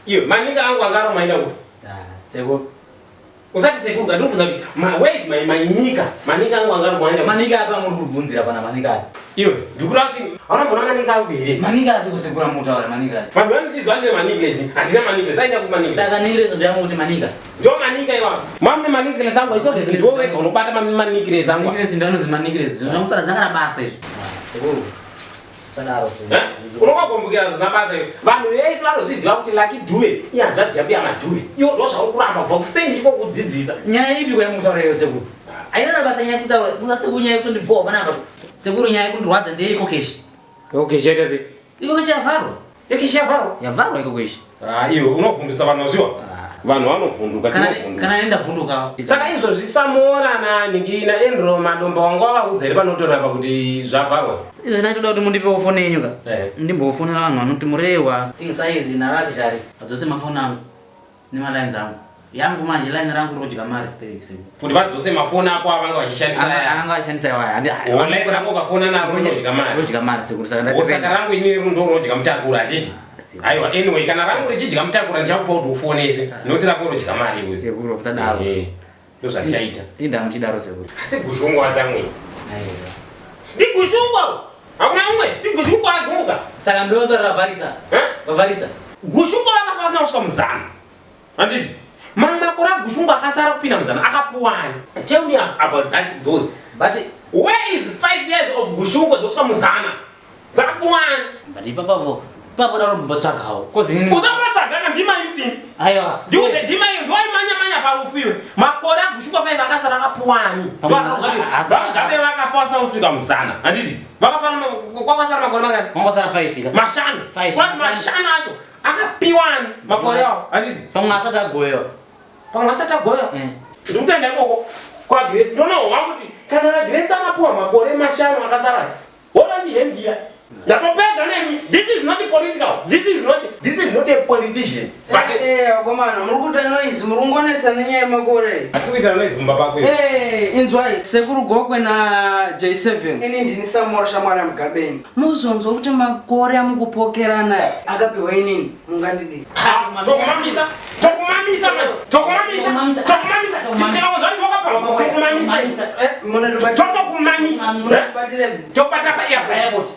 Iyo maninga angu anga aromaenda kupi? Ah, sekuru. Usati sekuru ndikubvunza kuti ma where is my manyika? Maninga angu anga aromaenda. Maninga apa muri kubvunzira pana maninga api? Iyo ndikura kuti hauna mbona maninga angu here? Maninga api kusekura mutaura maninga api? Vanhu vanotizwa ndine maninga handina maninga, saenda kumaninga. Saka nire zvo kuti maninga. Ndo maninga iwawo. Mamne maninga zangu aito ndiwo wega unobata mamne maninga zangu. Maninga ndo anonzi maninga zvo. Ndakutaura dzakana basa izvo. Sekuru. Usadaro sekuru. Unokagombukira zvina basa iwe. Vanhu vese vanozviziva kuti Lucky Dube ihanzvadzi yambuya Madube. Iwe ndo zvauri kuramba kubva kuseni ndichikokudzidzisa. Nyaya ipi kwayamutaura iyo sekuru? Haina basa nyaya kutaura. Kuza sekuru nyaya kundibhowa panapa. Sekuru nyaya kundirwadza ndeiko keshi. Okay, chaita sei? Iko keshi yavharwa. Ikeshi yavharwa? Yavharwa iko keshi. Ah, iwe unovhundutsa vanhu wazviwa? Vanhu vanovhunduka, tinovhunduka. Kana nenda vhunduka. Saka izvozvi Samora na Ningi na Andrew Madomba wanga wavaudza here panotora apa kuti zvavharwa? Izvo ndaitoda kuti mundipewo foni yenyu ka. Eh. Ndimbofonera vanhu vanoti Murewa, King Size na Luxury vadzose mafoni angu nemalines angu. Yangu manje line rangu rodya mari sterek sekuru. Kuti vadzose mafoni ako avanga vachishandisa aya. Anga vachishandisa iwaya. Handi Oh, line rako ukafona naro rinodya mari. Rodya mari sekuru saka ndati. Saka rangu inini ndo rodya mutakura handiti? Aiwa anyway kana rangu richidya mutakura ndichakupa kuti ufonese nokuti rako rodya mari iwe. Sekuru musadaro. Eh, ndozvandichaita. Inda muchidaro sekuru. Asi gushungwa wadzamwei. Aiwa. Ndigushungwa. Hakuna umwe. Ndigushungwa agumbuka. Saka ndinotaura vavharisa. Eh? Vavharisa. Gushungwa vakafa vasina kusvika muzana. Handiti? Mamwe makore aGushungo akasara kupinda muzana akapuwani. Tell me about that those. But where is 5 years of Gushungo dzokusvika muzana? Dzakapuwani. But ipapapo ipapo daro mbotsvagawo. Cause ini usapatsvaga ka ndima you think. Aiwa. Ndiuze ndima iyo ndoimanya manya parufu iwe. Makore aGushungo 5 akasara akapuwani. VaMugabe vakafa vasina kusvika muzana. Handiti? Vakafa kwakasara makore mangani? Kwakasara 5 ka. Mashanu. Kwati mashanu acho. Akapiwani makore awo handiti? Pamwe asati agoyewa. Pamwe asati agoyewa. Eh. Ndikutenda ikoko kwaGrace ndonohwa kuti kana vaGrace akapiwa makore mashanu akasara wovandihengira ndatopedza nemi. This is not political. This is not a politician. But Eh, vakomana, muri kuita noise, muri kungonetsa nenyaya yemakore. Hatisi kuita noise kumba pako iwe. Eh, inzwai, Sekuru Gokwe na J7. Ini ndini Samora shamwari yaMugabeni. Muzonzwa kuti makore amukupokerana akapiwa inini, mungandidii? Tokumamisa, tokumamisa man, tokumamisa, tokumamisa. Tikakonza kuti wakapa, tokumamisa. Eh, munondibatira. Totokumamisa. Munondibatira. Tokubatira pa airport.